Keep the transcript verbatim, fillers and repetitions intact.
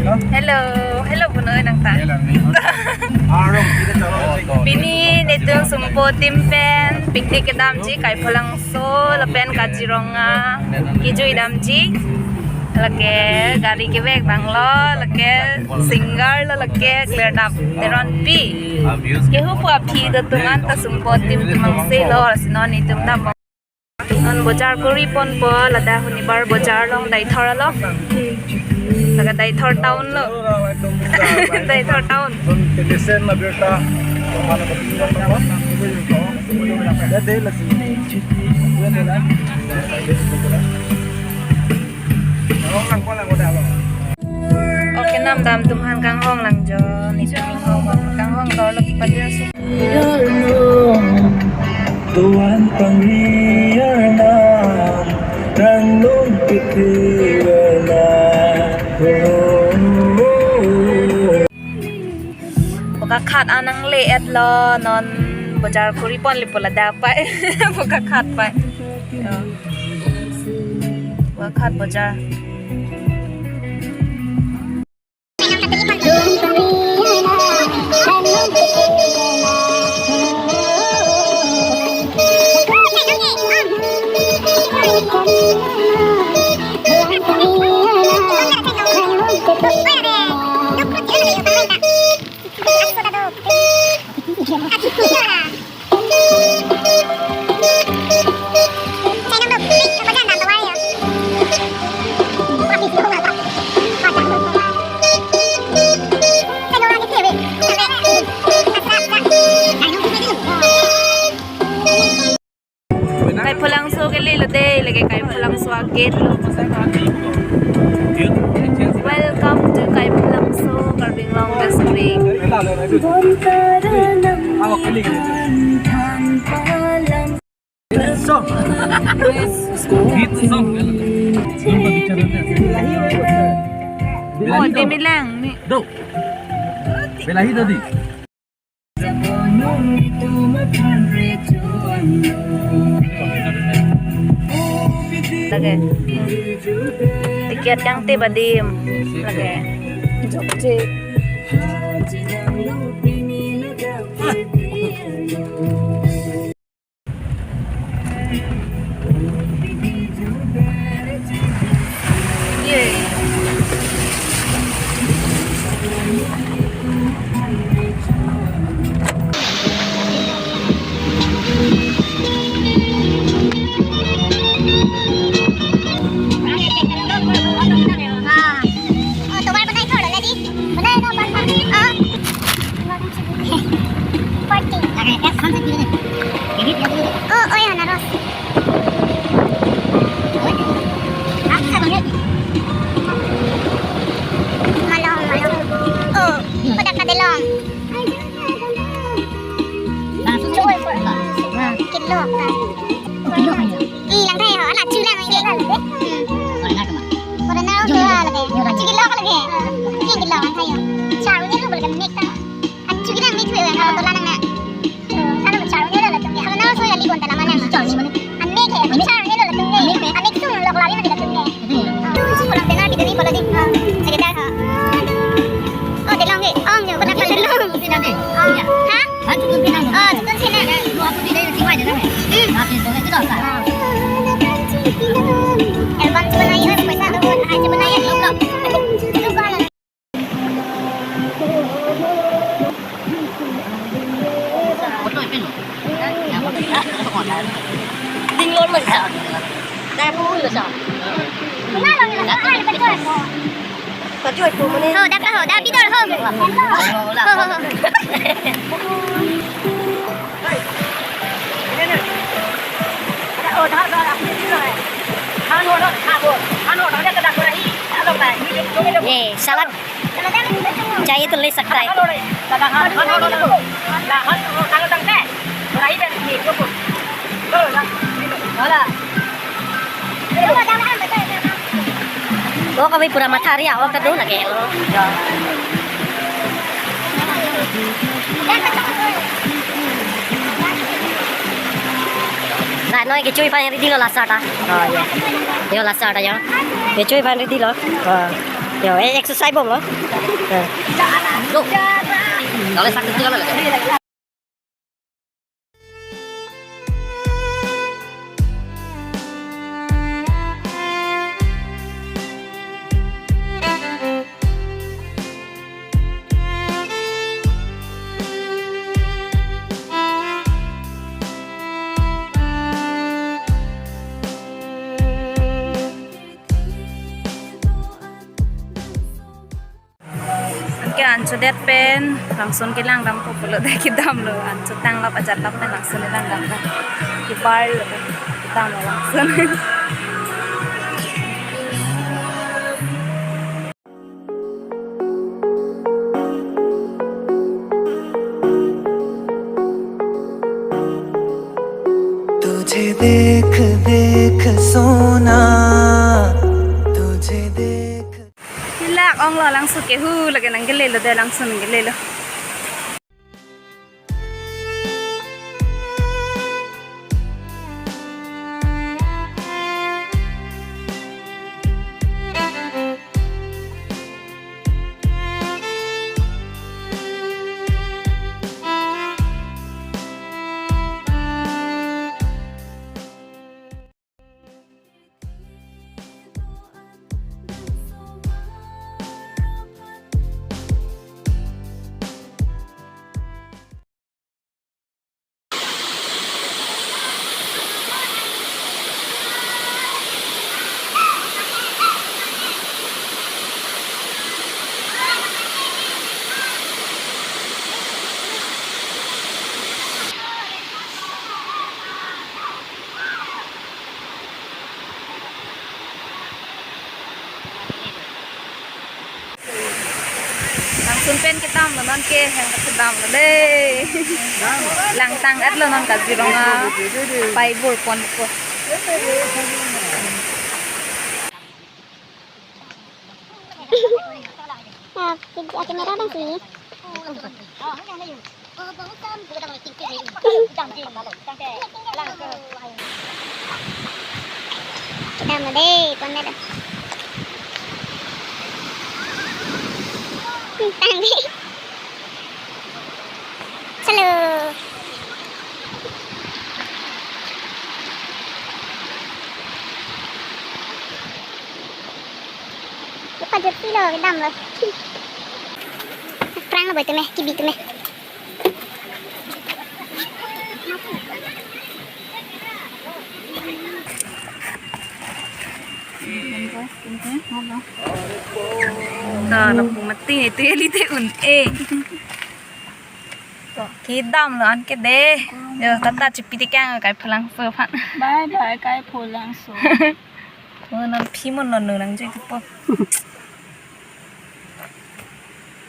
Hello, hello punoi nangta. Pini netum Sumpo team pen picnic kedamji Kaipholangso lapen Kaziranga kejui damji. Lake gari kevek abang lo, lake singer lo, lake Klernap Teronpi. Kehu pu aphi do tungan ta Sumpo team tumang se lo, lasi non netum dam. Non bojar kuri ponpo, ladak honibar bojar along Deithor along. Laga Deithor town lo. Deithor town. Okay, nam dam tum aphan kanghon lang jo. Ni kanghon, kanghon dor lo kipadir su. Tuan pangri arnam, nang lung piti arnam. Poka khat anang le et lo, non bojar kuri pon lipo ladak pai. Poka khat pai. Yo. Poka khat bojar. Kaipholangso kele lo dei, lake Kaipholangso agate lo. Welcome to Kaipholangso, Karbi Anglong District. Hit song. Oh, di bilang ni. Do. Belahi tadi. Lake. Ticket yang te badim. Lake. Jokje. Oh, oh, ya, naros. Malong, malong. Oh, pada kadelong. Kilo ka. Kilo ka ya. Ih, lang tayo, ala chulang ini. Hmm. Corona ke lagi. Chulang ke lagi. Kilo lang tayo. Charuni lo boleh kan mek ta. Achu kita mix huwe, kalau bola nang na. Kalau charuni lo latum ke. Kalau na so ya li bonta nama nang. Charuni mana? An mek hai, achu charuni lo latum ke. An mek tu lok lari mana latum ke. Itu ya. Oh, kalau benar kita ni kalau di. Oh, jadi dah. Oh, delong ke. Oh, ya, kena delong. Pinang ke. Oh, ya. Ha? Achu tu pinang. Oh, tu sini. Dua tu pinang, tiga aja dah. Hmm. Habis tu kita dah. Elvan cuma nanya, paisa tu, hai cuma nanya, belum, belum. Belum balik. Ho, dak ho, dak bidor ho. Ho, ho, ho. Ye, salad. Chahiye to le sakta hai. Oh, kami pura matha ri, oh, kadun lagi. Nah, noi kechui aphan ready lo la sar ta. Oh, ya. Yo la sar ta ya. Kechui aphan ready lo. Oh. Yo, eh, exercise bomlo. Yo. Dole sakit juga lo. Anke anchodet pen langsun kelang dampo pulote kedamlo, anchotang lap ajat lap pen langsun kelang dam. Kebarlo, kedamlo langsun. तुझे देख देख सोना, तुझे देख। Hilak onglo, langsun kehu lake nangkelelo de, langsun nangkelelo. Langsun pen kedamlo non ke, hang kedamlo le. Langtang-etlo non Kaziranga pai bor ponpo. Ah, ke-, ah, camera abang si. Kedamlo de, ponlo de. Tangdi. Hello. Ipajut pilo kedamlo. Pranglo boi tame, kebi tame. Dah, lapu mati itu ya, lite un-e. Kedamlo anke de. Yo, tata chipi tekang Kaipholangso aphan. Bye bye, Kaipholangso. Oh, non phi mon non nang jui kepo.